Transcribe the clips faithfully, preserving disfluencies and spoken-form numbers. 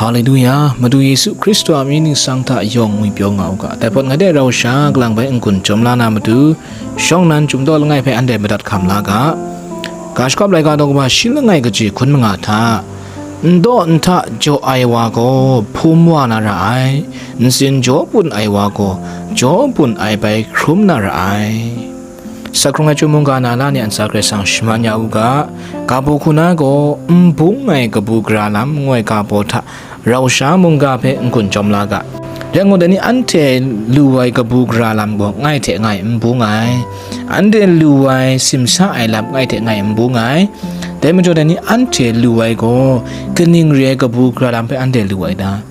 Haleluya, Madu Yesu Hkristu a mying ningsang hta yawng ngwipyaw nga u ga. Dai hpawt ngai de rau sha kalang bai n-gun jawm la na matu, shawng nnan chyum daw langai hpe anhte madat hkam la ga. Ga shagawp laika daw kaba shi langai kaji hkun manga hta, n daw n hta jaw ai wa gaw hpum wa na ra ai, ntsin jaw bun ai wa gaw jaw bun ai bai hkrum na ra ai. Sakrung ai Chyum mungga na la ni a ntsa Karai Kasang shaman ya u ga, ga baw hku na gaw n bung ai kabu gara lam ngu ai ga baw hta rau sha mungga hpe n-gun jawm la ga. Rai ngu, dai ni anhte lu ai kabu gara lam gaw ngai hte ngai n bung ai, anhte lu ai simsa ai lam ngai hte ngai n bung ai. Dai majaw dai ni anhte lu ai gaw kaning re ai kabu gara lam hpe anhte lu ai ta?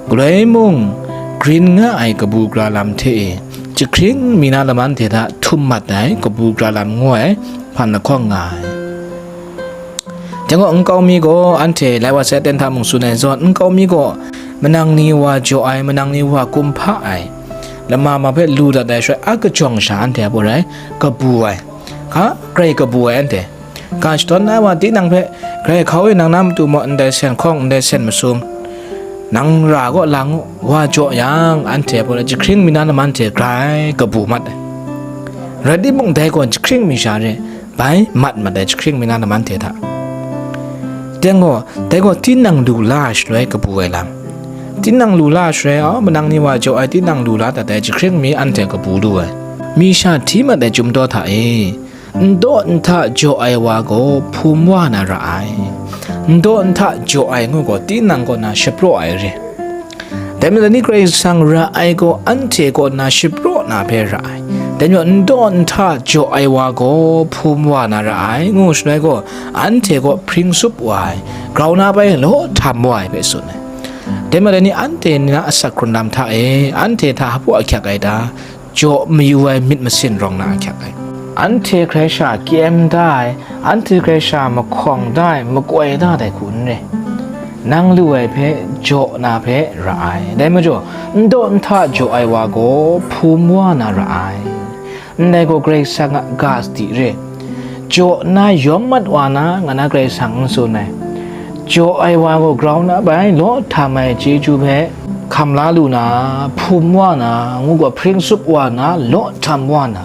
Galoi mung, grin nga ai kabu gara lam hte e, jahkring mi na laman hte hta htum mat ai kabu gara lam ngu ai hpan lahkawng nga ai. Dai gaw nkau mi gaw anhte lai wa sai aten hta mung tsun ai zawn, nkau mi gaw manang ni wa jaw ai, manang ni wa kumhpa ai, lama ma hpe lu dat ai shaloi a kajawng sha anhte a baw rai kabu ai, hka grai kabu ai anhte. Ga shadawn ai wa tinang hpe, grai hkau e, nang na matu maw, ndai sen hkawng, ndai sen masum, nang ra gaw lang u, wa jaw yang, anhte a baw rai jahkring mi na laman hte grai kabu mat ai. Rai timung, dai gaw jahkring mi sha re, bai mat mat ai, jahkring mi na laman hte hta. Teng gaw, dai gaw tinang lu la ai shaloi kabu ai lam. Tinang lu la ai shaloi, a, manang ni wa jaw ai, tinang lu la dat ai, jahkring mi anhte kabu lu ai. Mi sha hti mat ai Chyum daw hta e, n daw n hta jaw ai wa gaw hpum wa na ra ai. N daw n hta jaw ai ngu gaw, tinang kaw na shapraw ai re. Dai majaw ni Karai Kasang ra ai gaw, anhte kaw na shapraw na hpe ra ai. Dai majaw n daw n hta jaw ai wa gaw hpum wa na ra ai, ngu shaloi gaw, anhte kaw hpring sup wa ai, grau na bai law htam wa ai hpe tsun ai. Dai majaw ni anhte ni na asak hkrun lam hta e, anhte hta hpaw ahkyak ai ta? Jaw mayu ai myit masin rawng na ahkyak ai. Anhte hkrai sha kyem da ai, anhte hkrai sha mahkawng da ai, makoi da ai hku n re. Nang lu ai hpe jaw na hpe ra ai. Dai majaw, n daw n hta jaw ai wa gaw hpum wa na ra ai. Ndai gaw Karai Kasang a ga sadi re. Jaw nna yawm mat wa na, nga na Karai Kasang n tsun ai. Jaw ai wa gaw grau na bai law htam ai chyeju hpe hkam la lu na, hpum wa na, ngu gaw hpring sup wa na, law htam wa na,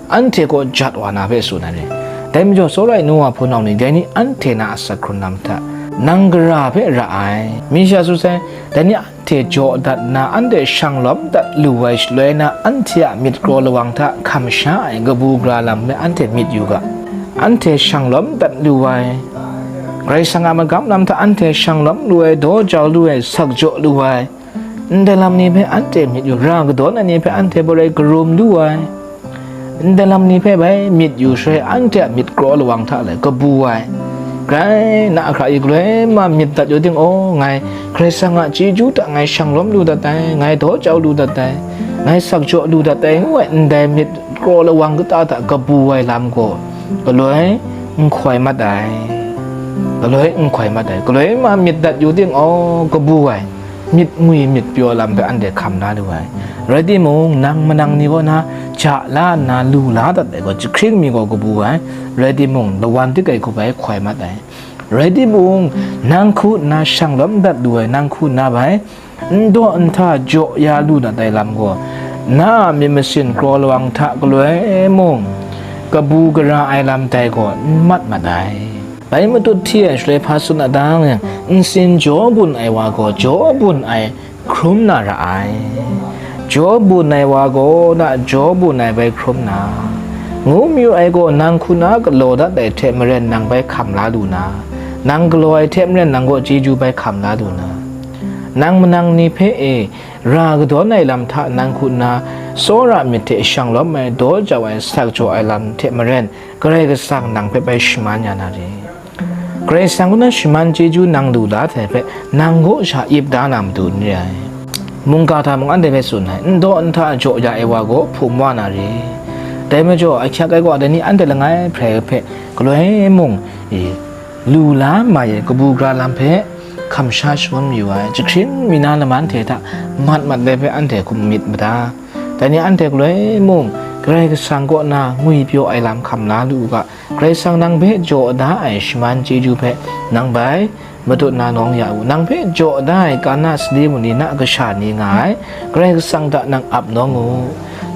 anhte kaw jat wa na hpe tsun ai ni. Dai majaw, tsawra ai nu wa hpunau ni, dai ni anhte na asak hkrun lam hta, nang gara hpe ra ai. Mi sha tsun sai, dai ni anhte jaw dat nna, anhte shang lawm dat lu ai shaloi na, anhte a myit kraw lawang hta hkam sha ai kabu gara lam hpe anhte myit yu ga. Anhte shang lawm dat lu ai, Karai Kasang a magam lam hta anhte shang lawm lu ai, daw jau lu ai, sak jaw lu ai, ndai lam ni hpe anhte myit yu, ra kadawn ai ni hpe anhte baw rai karum lu ai, ndai lam ni hpe bai myit yu shaloi, anhte a myit kraw lawang hta lai kabu ai. Grai na a hkra i galoi ma myit dat yu ting, aw, ngai Karai Kasang a chyeju hta ngai shang lawm lu dat ai, ngai daw jau lu dat ai, ngai sak jaw lu dat ai, ngu ai ndai myit kraw lawang kata hta kabu ai lam gaw galoi n hkoi mat ai, galoi n hkoi mat ai, galoi ma myit dat yu ting, aw, kabu ai. Myit ngwi myit pyaw lam hpe anhte hkam la lu ai. Rai timung, nang manang ni kaw na ja la nna lu la dat ai gaw, jahkring mi gaw kabu ai. Rai timung, lawan tik ai hku bai hkoi mat ai. Rai timung, nang hku nna shang lawm dat lu ai, nang hku nna bai n daw n hta jaw ya lu dat ai lam gaw, na a myit masin kraw lawang hta galoi mung, kabu gara ai lam dai gaw n mat mat ai. Bai matut hti ai shaloi hpa tsun a ta yang, nsin jaw bun ai wa gaw jaw bun ai hkrum na ra ai. Jaw bun ai wa gaw na jaw bun ai bai hkrum na, ngu mayu ai gaw, nang hku na galaw dat ai hte maren nang bai hkam la lu na, nang galaw ai hte maren nang kaw chyeju bai hkam la lu na, nang manang ni hpe e ra kadawn ai lam hta nang hku na tsawra myit hte shang lawm ai, daw jau ai, sak jaw ai lam hte maren, Karai Kasang nang hpe bai shaman ya na re. Karai Kasang kaw na shaman chyeju nang lu la ai hpe nang kaw sha ip da na matu n re ai. Mungga hta mung anhte hpe tsun ai, n daw n hta jaw ya ai wa gaw hpum wa na re. Dai majaw, ahkyak ai gaw, dai ni anhte langai hprai hpe galoi mung, e, lu la mai ai kabu gara lam hpe hkam sha shangun mayu ai, jahkring mi na laman hte hta mat mat ai hpe anhte hkum myit mada. Dai ni anhte galoi mung, Karai Kasang kaw na ngwi pyaw ai lam hkam la lu u ga, Karai Kasang nang hpe jaw da ai shaman chyeju hpe nang bai matut na nawng ya u. Nang hpe jaw da ai kana sali mung ni na kasha ni nga ai, Karai Kasang hta nang ap nawng u.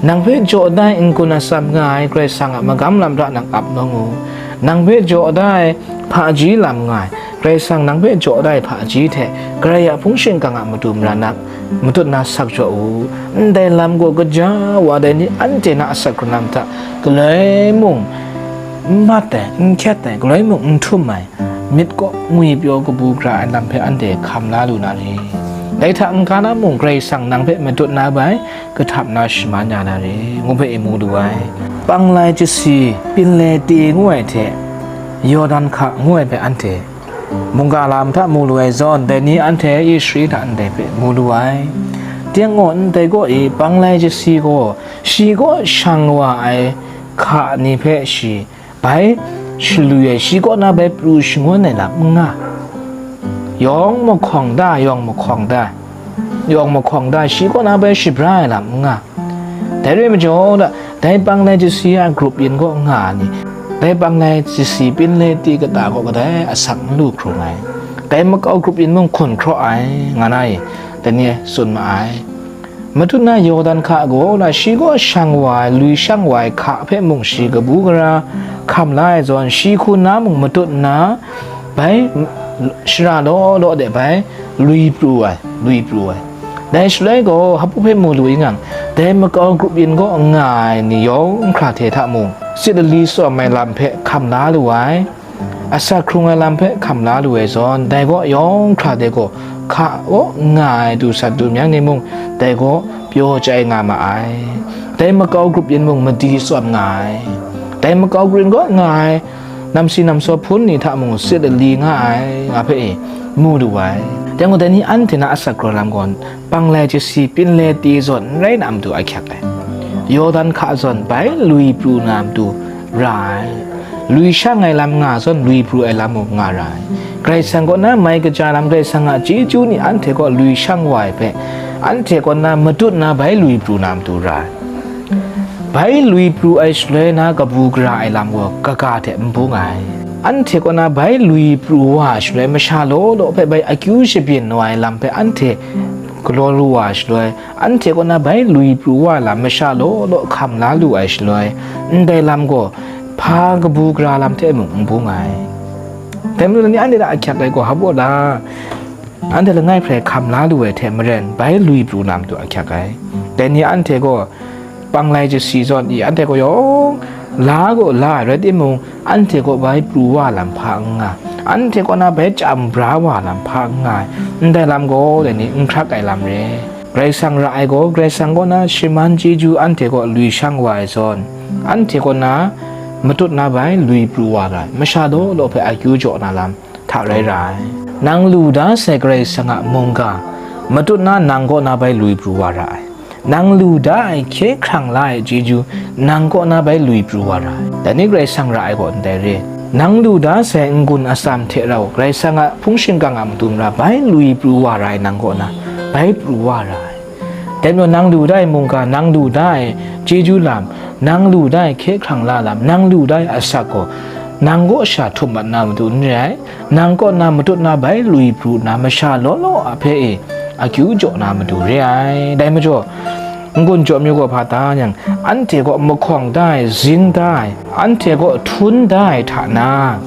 Nang hpe jaw da ai n-gun atsam nga ai, Karai Kasang a magam lam hta nang ap nawng u. Nang hpe jaw da ai hpaji lam nga ai, Karai Kasang nang hpe jaw da ai hpaji hte Karai a hpung shingkang a matu mara nang matut na sak jaw u. Ndai lam gaw kaja wa dai ni anhte na asak hkrung lam hta galoi mung n mat ai, n hkyet ai, galoi mung n htum ai, myit kaw ngwi pyaw kabu gara ai lam hpe anhte hkam la lu na re. Dai hta n-ga na mung Karai Kasang nang hpe matut na bai, kahtap na shaman ya na re, ngu hpe e mu lu ai. Panglai chyasi, pinle te ngu ai hte, Yawdan hka ngu ai hpe anhte mungga lam hta mu lu ai zawn, dai ni anhte Ishari hta ndai hpe mu lu ai. Tengaw ndai gaw e, panglai chyasi gaw shi kaw shang wa ai hka ni hpe shi bai shalwi ai, shi kaw na bai pru shangun ai lam n nga. Yawng mahkawng da, yawng mahkawng da, yawng mahkawng da, shi kaw na bai shabra ai lam n nga. Dai rai majaw, dai panglai chyasi a grup yin kaw nga ai ni, dai panglai chyasi pinle te kata kaw kadai asak n lu hkrung ai, dai makau grup yin mung hkun hkraw ai, nga na e, dai ni tsun ma ai. Matut na Yawdan hka gaw na shi kaw shang wa ai, lui shang wa ai hka hpe mung shi kabu gara hkam la ai zawn, shi hku na mung matut na bai shara law law de bai lui pru ai, lui pru ai. Dai shaloi gaw hpapu hpe mu lu i ngang, dai makau grup yin kaw nga ai ni yawng hkra hte hta mung, sit lali tsawm ai lam hpe hkam la lu ai, asak hkrung ai lam hpe hkam la lu ai zawn, dai kaw yawng hkra de gaw hka kaw nga ai du sat du myang ni mung, dai gaw pyaw chyai nga ma ai. Dai makau grup yin mung madi tsawm nga ai. Dai makau grup yin kaw nga ai namsi namsaw hpun ni hta mung sit lali nga ai, nga hpe e mu lu ai. Dai gaw dai ni anhte na asak hkrung lam gaw, panglai chyasi pinle te zawn n rai na matu ahkyak ai. Yawdan hka zawn bai lui pru na matu ra ai. Lui shang ai lam nga zawn lui pru ai lam mung nga ra ai. Karai Kasang kaw na mai kaja lam, Karai Kasang a chyeju ni anhte kaw lui shang wa ai hpe, anhte kaw na matut na bai lui pru na matu ra ai. Bai lui pru ai shaloi na kabu gara ai lam gaw kaga hte n bung ai. Anhte kaw na bai lui pru wa ai shaloi, masha law law hpe bai akyu shabyin wa ai lam hpe anhte galaw lu wa ai shaloi, anhte kaw na bai lui pru wa ai lam masha law law hkam la lu ai shaloi, ndai lam gaw hpa kabu gara lam hte mung n bung ai. Dai majaw ni anhte hta ahkyak ai gaw hpa baw la, anhte langai hprai hkam la lu ai hte maren, bai lui pru na matu ahkyak ai. Dai ni anhte gaw panglai chyasi zawn i, anhte gaw yawng la gaw la ai rai timung, anhte gaw bai pru wa lam hpa n nga, anhte kaw na bai chyam bra wa lam hpa n nga ai. Ndai lam gaw dai ni n hkrak ai lam re. Karai Kasang ra ai gaw, Karai Kasang kaw na shaman chyeju anhte kaw lui shang wa ai zawn, anhte kaw na matut na bai lui pru wa ra ai, masha law law hpe akyu jaw na lam hta rai ra ai. Nang lu da sai Karai Kasang a mungga, matut na nang kaw na bai lui pru wa ra ai. Nang lu da ai hkye hkrang la ai chyeju, nang kaw na bai lui pru wa ra ai. Dai ni Karai Kasang ra ai gaw ndai re. Nang lu da sai n-gun atsam hte rau, Karai Kasang a hpung shingkang a matu mara bai lui pru wa ra ai, nang kaw na bai pru wa ra ai. Dai majaw nang lu da ai mungga, nang lu da ai chyeju lam, nang lu da ai hkye hkrang la lam, nang lu da ai asak gaw, nang kaw sha htum mat na matu n re ai, nang kaw na matut na bai lui pru nna, masha law law a hpe e akyu jaw na matu re ai. Dai majaw, n-gun jaw amyu gaw hpa ta yang, anhte kaw mahkawng da ai, zing da ai, anhte kaw htum da ai hta na,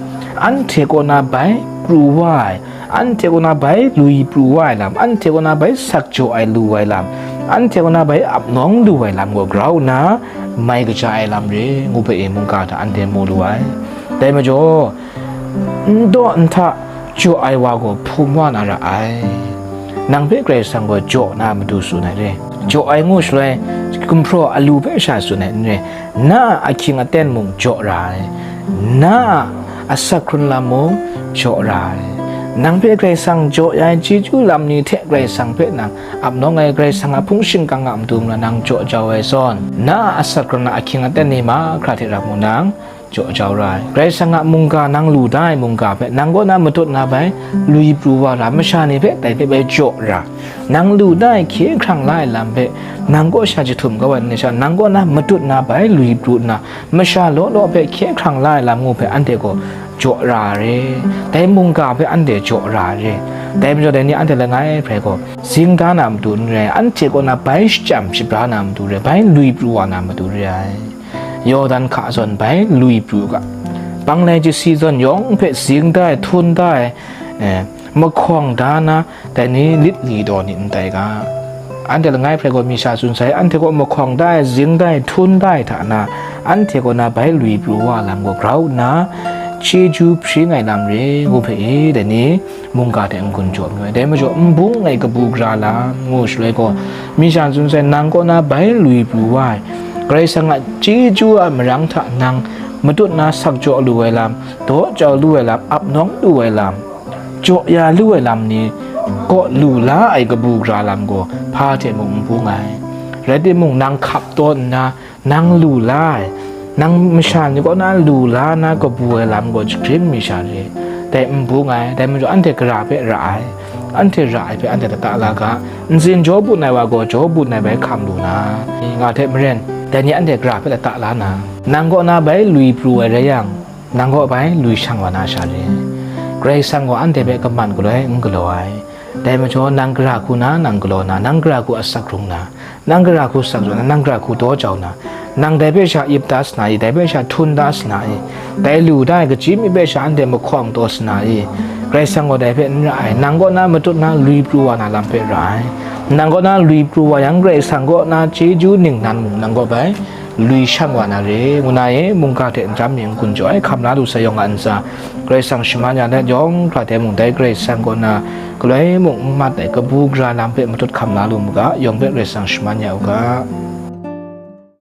anhte kaw na bai pru wa ai, anhte kaw na bai lui pru wa ai lam, anhte kaw na bai sak jaw ai lu ai lam, anhte kaw na bai ap nawng lu ai lam gaw grau nna mai kaja ai lam re, ngu hpe e mungga hta anhte mu lu ai. Dai majaw, n daw n hta jaw ai wa gaw hpum wa na ra ai. Nang hpe Karai Kasang gaw jaw na matu tsun ai re. Jaw ai ngu shaloi, gumhpraw alu hpe sha tsun ai n re. Na a ahkying aten mung jaw ra ai. Na a asak hkrun lam mung jaw ra ai. Nang hpe Karai Kasang jaw ya ai chyeju lam ni hte Karai Kasang hpe nang ap nawng ai, Karai Kasang a hpung shingkang a matu mara nang jaw jau ai zawn, na a asak hkrun a ahkying aten ni mahkra hte rau mung nang jaw jau ra ai. Karai Kasang a mungga, nang lu da ai mungga hpe nang kaw na matut na bai lui pru wa ra, masha ni hpe dai hpe bai jaw ra, nang lu da ai hkye hkrang la ai lam hpe nang kaw sha jahtum kau ai ni sha, nang kaw na matut na bai lui pru nna, masha law law hpe hkye hkrang la ai lam ngu hpe anhte gaw jaw ra re, dai mungga hpe anhte jaw ra re. Dai majaw dai ni anhte langai hpe gaw zing da na matu n re, anhte kaw na bai shachyam shabra na matu re, bai lui pru wa na matu re ai. Yawdan hka zawn bai lui pru u ga, banglai chyasi zawn yawng hpe zing da ai, htawn da ai, eh, mahkawng da na, dai ni lit li taw ni n tai ga. Anhte langai hpe gaw mi sha tsun sai, anhte gaw mahkawng da ai, zing da ai, htawn da ai hta na, anhte kaw na bai lui pru wa lam gaw grau nna, chyeju hpring ai lam re, ngu hpe e, dai ni mungga hte n-gun jaw mayu ai. Dai majaw, n bung ai kabu gara lam, ngu shaloi gaw, mi sha tsun sai, nang kaw na bai lui pru wa ai, Karai Kasang a chyeju a marang hta nang matut na sak jaw lu ai lam, daw jau lu ai lam, ap nawng lu ai lam, jaw ya lu ai lam ni kaw lu la ai kabu gara lam gaw hpa hte mung n bung ai. Rai timung, nang hkap taw nna, nang lu la ai, nang masha ni kaw na lu la na kabu ai lam gaw jahkring mi sha re, dai n bung ai. Dai majaw, anhte gara hpe ra ai, anhte ra ai hpe anhte lata la ga, ntsin jaw bun ai wa gaw jaw bun ai bai hkam lu na, nga hte maren, dai ni anhte gara hpe lata la na, nang kaw na bai lui pru ai rai yang, nang kaw bai lui shang wa na sha re. Karai Kasang gaw anhte hpe kaman galoi n galaw ai. Dai majaw, nang gara hku na nang galaw na, nang gara hku asak rung na, nang gara hku sak jaw na, nang gara hku daw jau na, nang dai hpe sha ip da sa na i, dai hpe sha htawn da sa na i, dai lu da ai kachyi mi hpe sha anhte mahkawng taw sa na i, Karai Kasang gaw dai hpe n ra ai. Nang kaw na matut na lui pru wa na lam hpe ra ai. Nang kaw na lui pru wa yang, Karai Kasang kaw na chyeju ningnan mung nang kaw bai lui shang wa na re, ngu na e, mungga hte n jam mi n-gun jaw ai, hkam la lu sai yawng a ntsa, Karai Kasang shaman ya let, yawng hkra hte mung dai Karai Kasang kaw na galoi mung n mat ai kabu gara lam hpe matut hkam la lu mu ga, yawng hpe Karai Kasang shaman ya u ga.